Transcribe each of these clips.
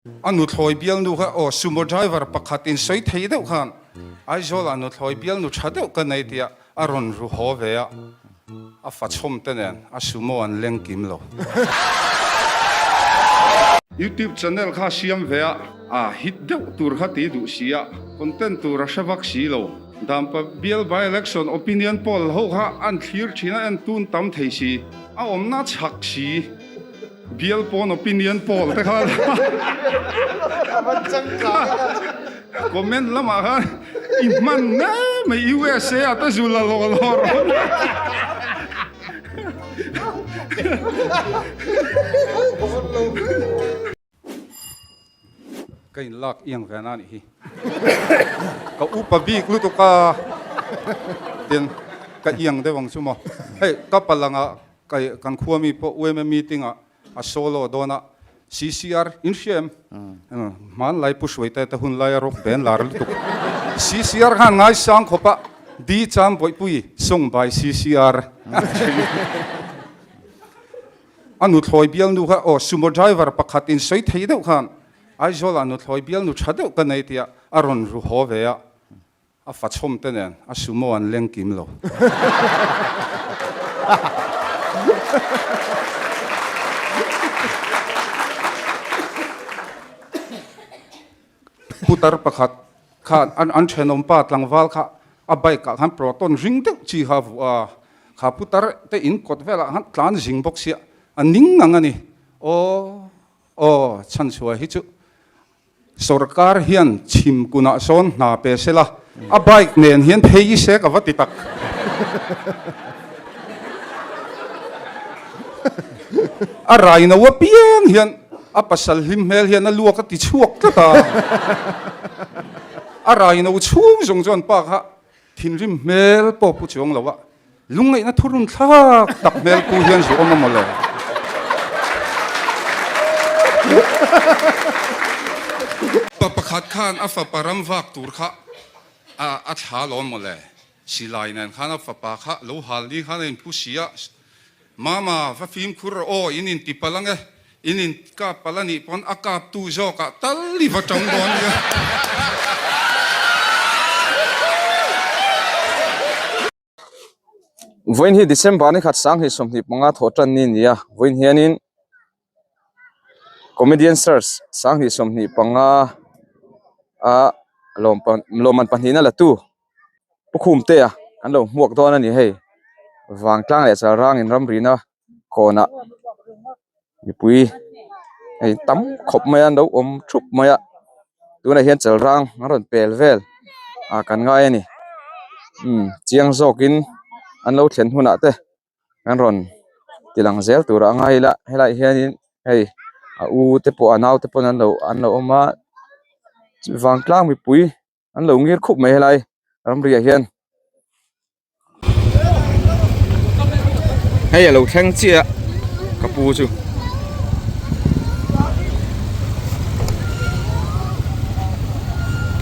A nuthlawi bialnu kha aw sumo driver pakhat in sawi thei deuh khan Aizawl ah nuthlawi bialnu tha deuh ka nei tia a rawn ru haw ve a, a fa chhawm te nen a sumo an leng kim lo. YouTube channel kha siam ve a, a hit deuh tur kha ti duh si a, content tur a hre vak si lo. Dampa bial by election opinion poll ho kha an thlir thin a en tun tam thei si, a awmna chhak si. Bial pawn opinion poll te khan comment lamah khan i hman mai mai USA ah te zu la law law rawh. Ka in lak iang ve na nih hi. Ka upa bik lutuk a tin ka iang deuh ang chu maw. Hei ka palanga Kai kan khua mi pawh UMA meeting ah a solo dawn a, CCR in hria em? Hmanlai Pu Hruaite te hun lai a rock band lar lutuk. CCR khan ngaisang khawp a, Di Cham Bawihpui song by CCR. A nuthlawi bialnu kha aw sumo driver pakhat in sawi thei deuh khan Aizawl ah nuthlawi bialnu tha deuh ka nei tia a rawn ru haw ve a. A fa chhawm te nen a sumo an leng kim lo. Putar pakhat khan an an thenawm pa tlangval kha a bike ah khan proton ring deuh chi kha a vuah a, kha putar te in kawt velah khan tlan zing bawk sia a ning ang a ni. Aw aw chhanchhuah hi chu Sorkar hian chhim kunah sawn hna pe sela, a bike nen hian phei i se ka va ti tak. A rai no apiang hian a pasal hlim hmel hian a luak a ti chhuak tlat a. A rai no chhung zawng chuan pa kha thinrim hmel pawh pu chuang lo a, lungngaihna thurun thlak tak hmel pu hian zu awm a maw le? Pa pakhat khan a fapa ram vak tur kha a thla lawm maw le? Silai nen khan a fapa kha lo hal ni khan a inpu si a, Mama, va fimkhur rawh aw, in inti palh ang e, in inkap palh a nih pawn a kaptu zawkah tal i va tang dawn nia. Vawiin hi December ni khat 2025 thawh tan ni a ni a, vawiin hianin Comedian Search 2025 a lawmman pahnihna la tu Pu Khumtea an lo hmuak dawn a ni hei vangtlang leh chalrangin ramrina kawnah mipui hei tam khawp mai a an lo awm thup mai a tunah hian chalrang an rawn pel vel ah kan ngai a ni umm chiang zawkin an lo thlen hunah te an rawn ti lang zel tur a ngai ila helaiah hianin hei a u te pawh a nau te pawn an lo an lo awm a vangtlang mipui. An lo ngir khup mai helai ramri ah hian hei a lo thleng chiah ka pu chu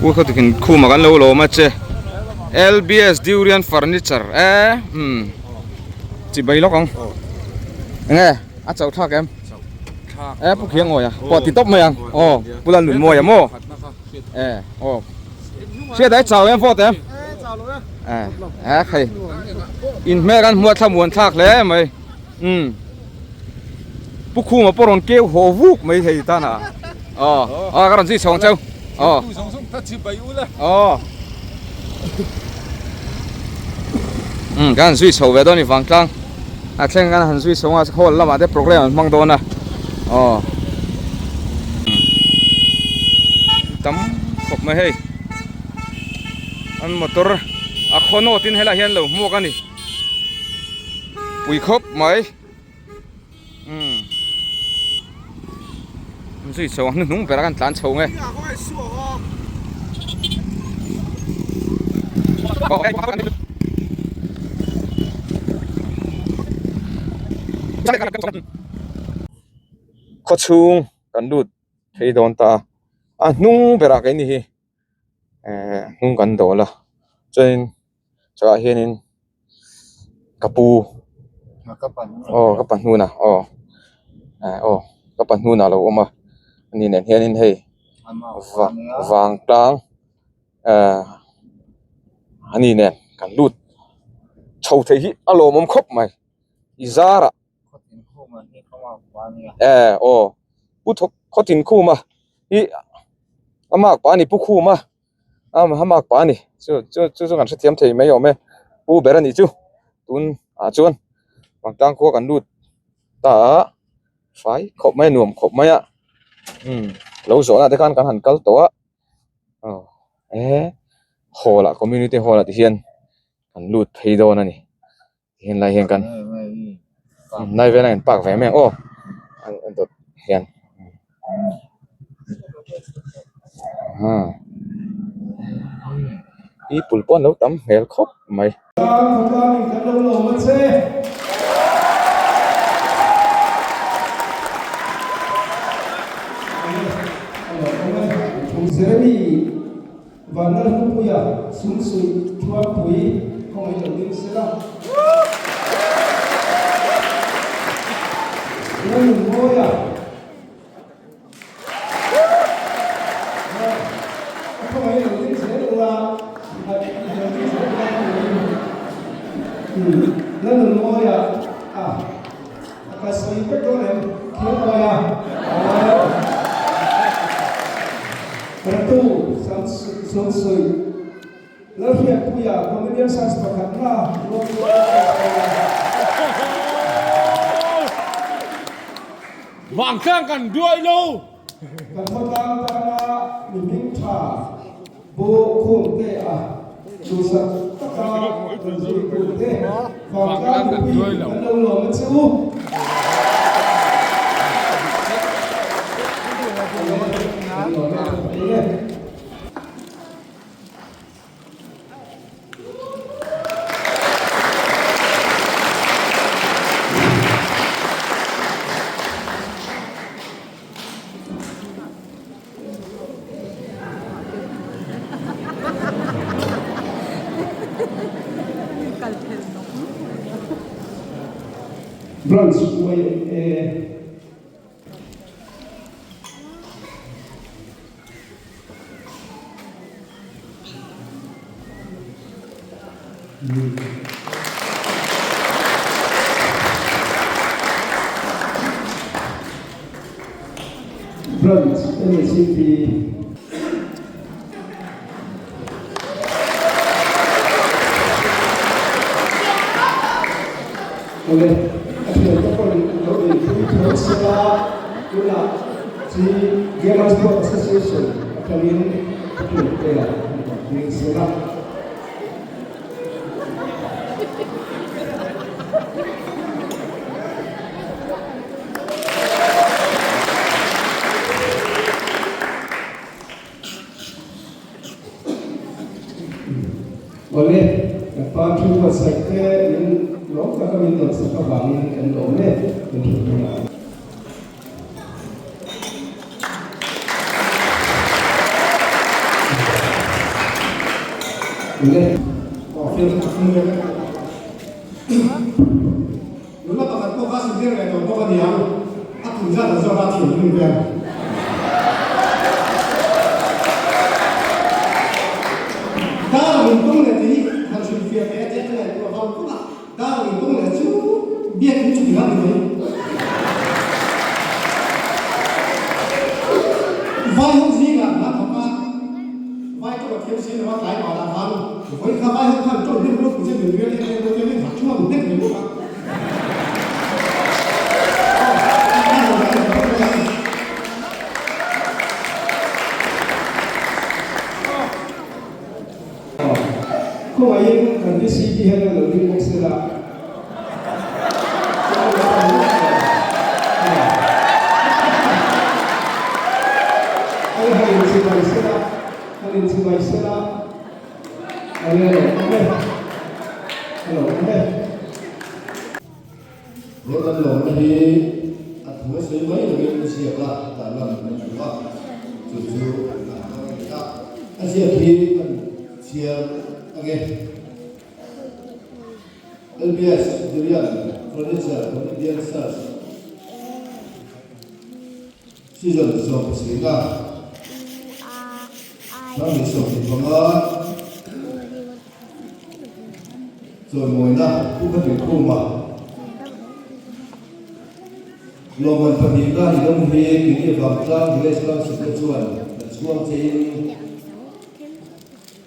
pu kha tukin khum ah kan lo lawm a che L_B_S durian furniture e umm chibai lawk ang enge a chauh thlak em e pu khiang awi a pawh ti tawp mai ang aw pu Lalnunmawia maw. E aw hriat ai chau em vote em e e khai in hmel kan hmuat thla muan thlak hle mai um pu khuma pawh rawn keu haw vuk mai thei tan a aw aw ka rawn zui chhawng cheu aw aw um kan zui chho ve dawn ni vangtlang a thleng kan han zui chho a hall lamah te program an hmang dawn a aw tam khawp mai hei an motor a khaw nawt in helaiah hian lo hmuak a ni pui khawp mai umm an zui chho a hnuhnung berah khan tlan chho nge. Khawchhung kan lut phei dawn ta a a hnung berah keini hi ehh hnung kan dawl a chuanin chutah hianin ka pu aw ka pa hnunah aw eh aw ka pa hnunah a lo awm a. Ani nen hianin hei vangtlang ehh ani nen kan lut chho theih hi a lawmawm khawp mai i zarah eh aw pu thawk khawtin khuma hi a mark pah a ni pu khuma a mark pah a ni chu chu chu chu kan hrethiam thei mai awm e pu ber a nih chu tun ah chuan vangtlang khua kan lut ta a. Fai khawp mai a nuam khawp mai a umm lo zawhna te khan kan han kal tawh a aw e hall ah community hall ah ti hian kan lut phei dawn a ni helai hian kan lai velah in park ve mai ang aw a dawt hian people pawh an lo tam hmel khawp mai. Jeremy Vanlalhlupuia Sumsuih Thuampui khawngaih lo ding sela. Lalnunmawia. Vangtlang kan duai lo. Kan khawtlang tana mi hming tha Pu Khumtea duhsak taka rawn zuitute Vangtlang mipui kan lo lawm a che u. Kan lawm e tha thei e. Branch YMA. Branch NCP Awle, a thiante pawhin an lo inpui tho sela, tunah chi Gamers Sport Association atangin a thiante ah an rawn ding sela. Awle, kan pa thu buatsaih te min lawm taka min dawtsak avangin kan lawm e, kan hrilh dawn a. Awle, Nula pakhat pawh kha sudhir leh tawh bawk a ni ang, a kum zat an zawk a thinrim vel. Dar in tung leh tih hi han hrilhfiah teh a tia ka ngaihtuah vang vang a, dar in tung leh chu biakin chu ti han ni mai. Vai ho zingah hna thawk a, vai ka rawn thiam si lo a, tlai bahlah khan vawi kha vai ho khan tawng hnem ropui che min rial em em emaw tia min hah thuam nek mai bawk a. Khawngaihin kan VCP hian a lo ding bawk sela. Han inchimai sela, han inchimai sela. Awle a lo awm e, a lo awm e. He kan lawmna hi a thu a sawi mai lovin ziak a dah lan a ni a, chu chu kan hmang a ni a. A ziak hi kan chhiar ange. LBS Durian Furniture from Indian Search. Season 17 a 2025 chawimawina Pu Khatinkhuma lawmman pahnihna i dawng hi keini Vangtlang Village Council te chuan kan chhuang chein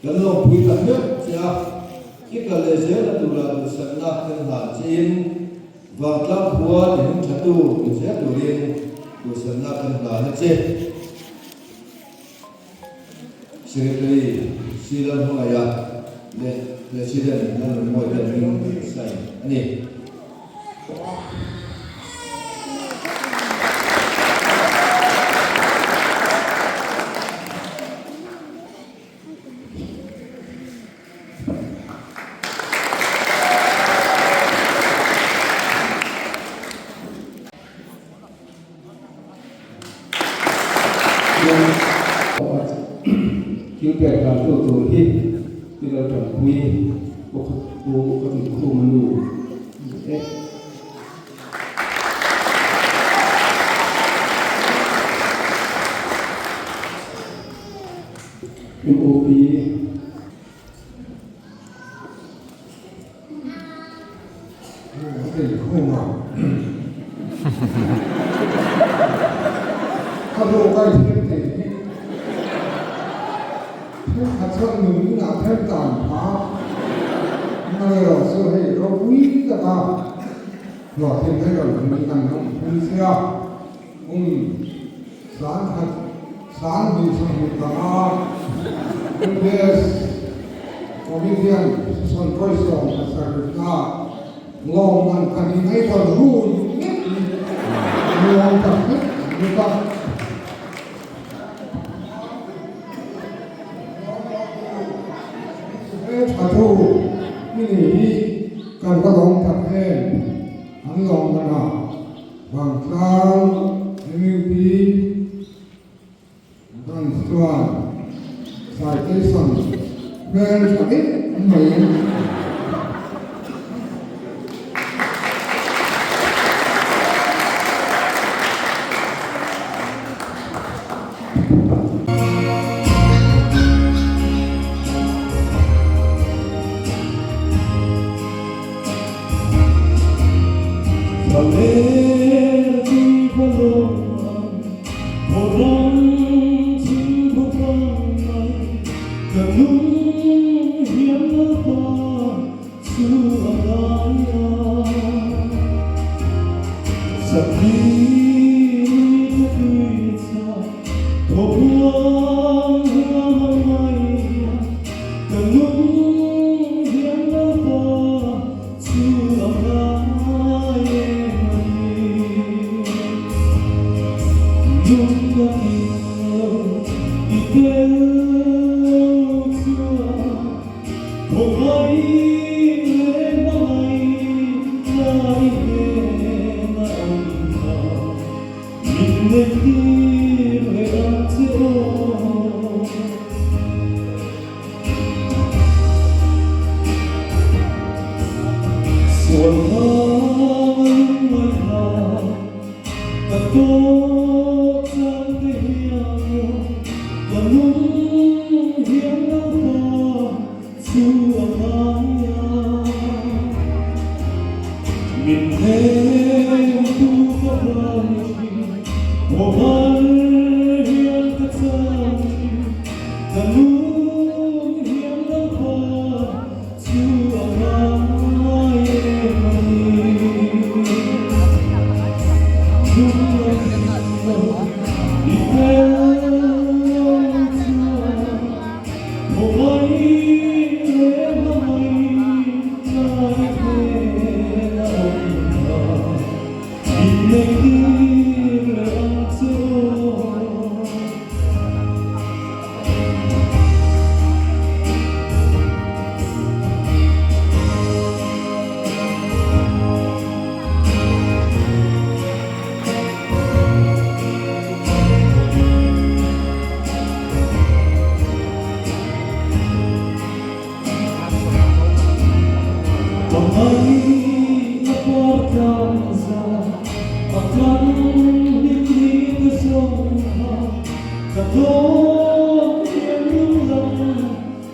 kan lawmpui ta hleuh che a, i kal leh zelna tura duhsakna kan hlan chein Vangtlang khua ti hming thatu ni zel turin duhsakna kan hlan a che. Secretary C. Lalhmangaia leh President Lalnunmawii te hming sign a ni. Thil pek dan tu tur hi i lo tanpui bawk u ka tih khum a nu e. MOP. Ka nu ka i hlim thei hi thenkhat chuan nun inah then tan pha amaherawh chu hei ropui taka hlawhtling hi rawn hmu in an awm phung sia um sangkhat 2025 MBS Comedian Season vawi 17 na lawmman kan inei dawn run mek hi nuam tak zet an ni ta. He tha thu i ni hi kan va lawm tak em, an lawmman a Vangtlang MUP Branch chuan citation hmel tha em mai.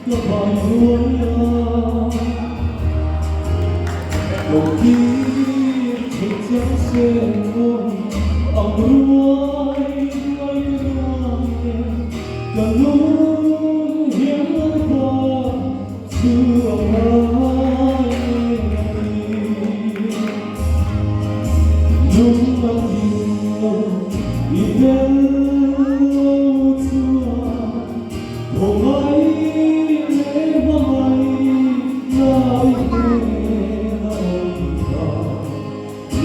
ka vai ruai a. Lo kir thei chiang se mawi ang ruai ruai ruai e ka lung hian lalpa chu a ngai em a ni. Lung a kim lo i tel lo chuan Thaw mai leh hma mai lai hnen a awm ta,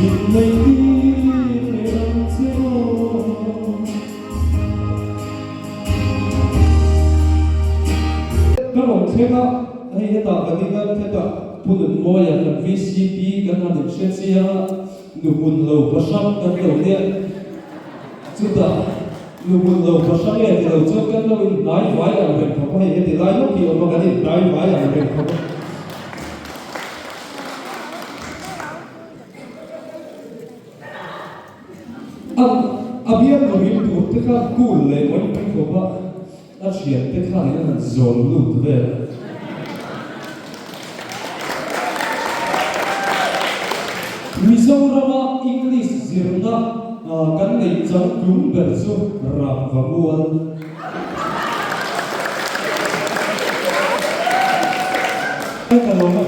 min nei tir leh ang che aw. Ka rawn thleng a, hei hetah ka ding a, hetah Pu Nunmawia kan VCP kan han inhre chiang a, nu hmun lo pahrang kan lo nia, chutah Nu hmun lo va hrang e ti lo chuan kan lo in hnai vai ang reng khawp a, hei heti lai lawk hi awm a, kan in hnai vai ang reng khawp a. A a bial nu him tur te kha cool leh mai mai khawp a, a thian te khan in an han zawn lut vel a. Mizorama English zirna kan neih changtlung ber chu Rangva Mual. Ka lawm a.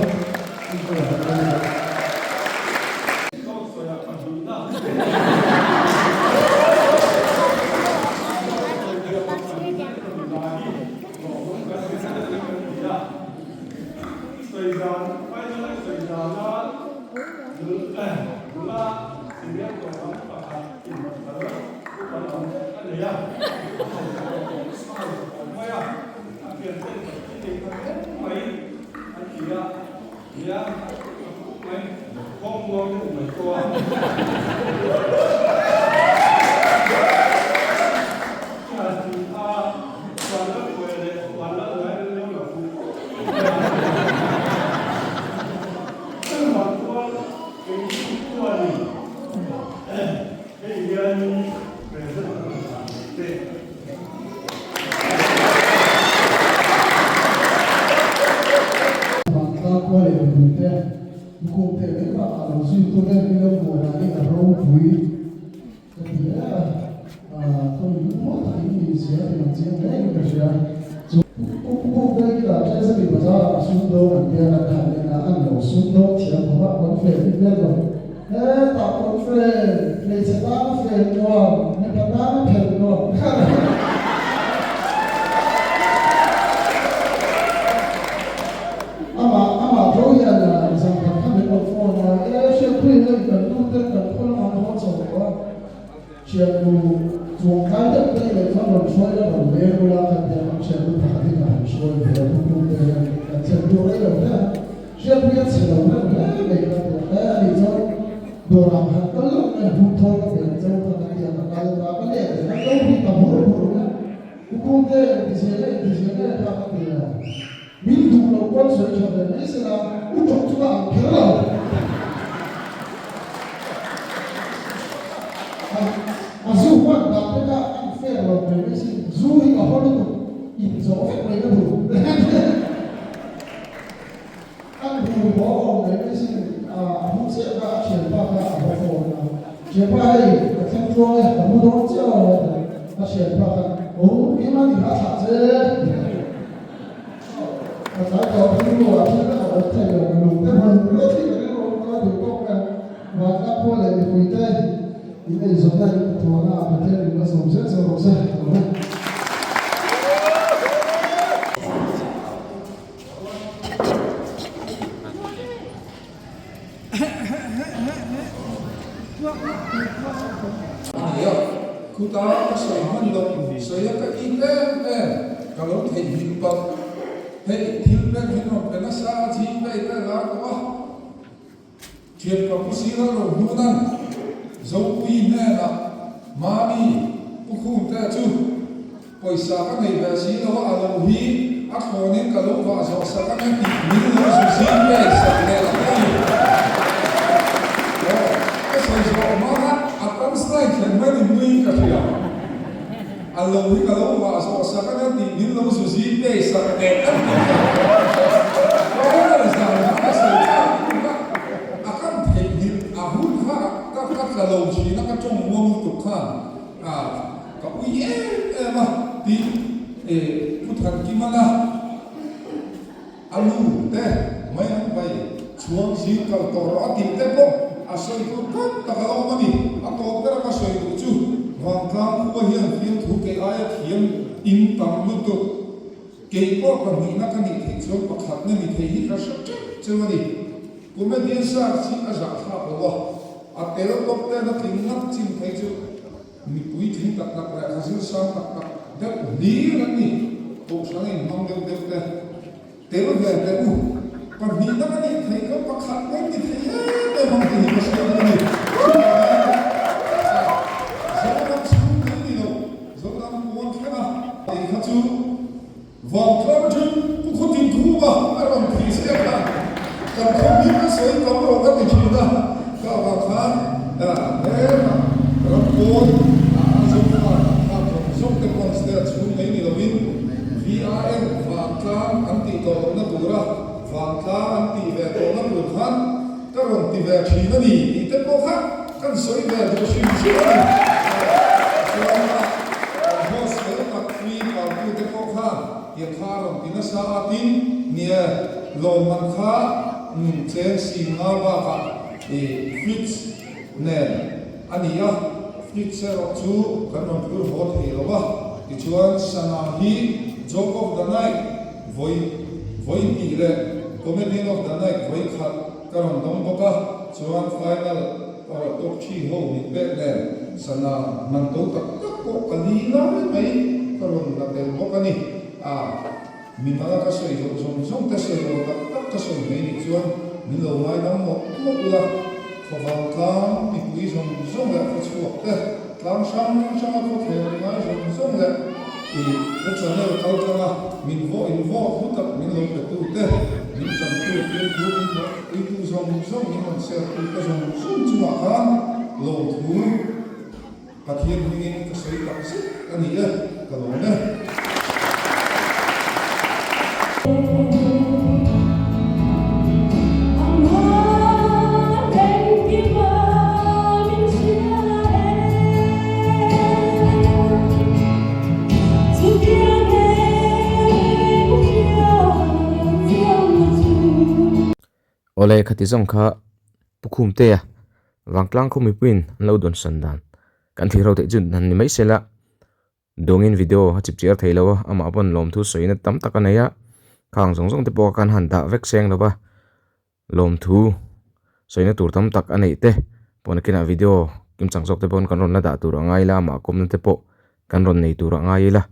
Vantlang khua leh mipuite lukhum theh mai bakah lo zuitu te min lo hmuh dan hi a ropui ka ti hle a, khawi lungmawl takin min zia a ti lang chiang hle in ka hria. Chu Pukpuk Vengkila Treasury Bazar-ah sumdawng an biak an khalh leh a, an lo sumdawng thiam khawp a, kawnfen hi hmel lo. Hetah kawnfen, hmeichhe tana fen nuam, mipa tana phelh nuam. Amah amah tho hian zan khat kha min rawn phone a, E Hriatpui hei kan nu te kan khaw lamah an haw chho tawh a, thiannu chuang kai deuh te leh chuan rawn hruai la rawn leng ula kha tia kan thiannu pakhat in a han hruai ve a, pu te hian kan thiannu rei lo hle a, Hriatpui a chhe lo reuh hle mai kha tia, e anih chuan dawrah han kal loh mai hun thawl ka pe ang cheu kha ka tia ka kal ta ka let leh a, lo ri ta bur bur mai a, pu Kungte engtiziah nge engtiziah nge kha ka ti a. Min duh loh pawn sawi tha ve mai sela, u tawk chu ka ang kher lo. A zu huan dan te kha an fair lo mai mai sin, zu hi ka haw lutuk, in zawh vek mai ka duh. An hui haw awm mai mai sin, a hmu chiah kha a thianpa kha a haw phone a, Thianpa hei ka thleng tluang e, ka mu dawn chiah lo a ti. A thianpa khan, Aw, keimah ni kha a thlah che. Ka tlai tawh a thil ruah thil ka awm thei lo, ka lung te hman ringawt hi ka rilru awm ka duh tawk mai a. Vantlang khua leh mipui te in eizawnna in pathuahna ah Pathian in la sawm zel zel rawh se. Amen. Nia, khuta ka sawi hman loh sawi a ka it em em, ka lo theihnghilh palh. Hei, thil pek hi rawn pe nasa a chhing daih daih lar tawh a. Thian ka pu sira lo hnunan Zopuii hnenah Mami, Pu Khumte chu Pawisa ka nei ve si lo a, a lo hi a thlawnin ka lo vah zawh sak a nia tih min lo zu zing ngei sak leh ang a ni. Aw, ka sawi zawh hma a, a punchline thlen mai ni nui ka hria. A lo hi ka lo vah zawh sak a nia tih min lo zu zing ngei sak leh ang tih kha. Tin, Pu Thankimana a nu te mai an vai chhuang zing kal tawh rawh a tih te pawh a sawi tur tam tak a lo awm a ni. A tawp ber a ka sawi duh chu Vangtlang khua hian fiamthu kei aia thiam in tam lutuk. Kei pawh pahnihna ka nih theih chuan pakhatna ni thei hi ka hre teuh cheu a ni. Comedian search hi a zahthlak lo a, a tel tawp ten a tling ngat chin phei chu mipui tling tak tak leh khazil sang tak tak deuh hlir an ni. Kohhran a inhmang deuh deuh te tel ve teh u. Pahnihna ka nih theih kha pakhat mai ni thei em em ang tih hi ka hriat a ni. Chuvangin Zoram chhung mai ni lo. Zoram pawn thleng a tih kha chu Vangtlang atang Pu Khawtin Khuma a rawn thih siak a, kan khaw hming a sawi tam rawh ka ti thin a, ka avang khan hema ram pawn a Zofa kan thlak zawng zawng te pawn state chhung mai ni loin VAN Vangtlang an tih tawh lohna tura Vangtlang an tih ve tawhna tur khan Ka rawn ti ve thin a ni tih te pawh kha kan sawi ve duh hrim hrim a ni. Chuan a host fel tak pui partu te pawh khan tiang kha a rawn ti nasa a tin nia lawmman kha cheng sim nga bakah i fridge nen a ni a, fridge erawh chu kan rawn phur haw thei lo a, tichuan sana hi joke of the night Vawi vawi hnih leh Comedian of the Night vawi khat ka rawn dawng bawk a, chuan final or top thi ho min pek nen sana man to tak tak pawh ka li lai mai ka rawn la tel bawk a ni. A mimala ka sawi zawh zawng zawng te sawi lo tak tak ka sawi mai nih chuan min lo ngaidam mawlh mawlh ula, khuavang tlang mipui zawng zawng leh khawchhuak te, Tlang hrang hranga khawthler ngai zawng zawng leh i ka channel kal tlanga min vawh in vawh thu tak min lo pe tu te, min tantu fiamthu min thawh puitu zawng zawng min rawn share tu te zawng zawng chungah khan lawmthu Pathian hmingin ka sawi tak zet a ni e, ka lawm e. Awle khati zawng kha Pu Khumtea Vangtlang khaw mipuiin an lo dawn san dan kan thlir ho theih chu han ni mai sela. Dawngin video a chip chiar thei lo a, amah pawn lawmthu sawina tam tak a nei a, khang zawng zawng te pawh khan han dah vek seng lo va, lawmthu sawina tur tam tak a neih te pawh nakinah video kimchang zawk te pawn kan rawn la dah tur a ngai ila, amah kawmna te pawh kan rawn nei tur a ngai ila.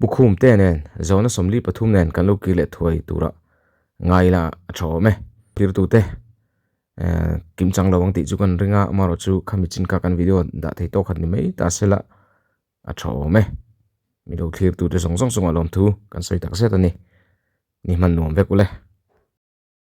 Pu Khumte nen Zona 43 nen kan lo kir leh thuai tura ngai ila a tha awm e. Tirtute kimchang lo ang tih chu kan ring a, amaherawh chu khami chin kha kan video dah thei tawk khat ni mai ta se la a tha awm e. Mi lo thlirtute zawng zawng chungah lawmthu kan sawi tak zet a ni. Ni hman nuam vek ule.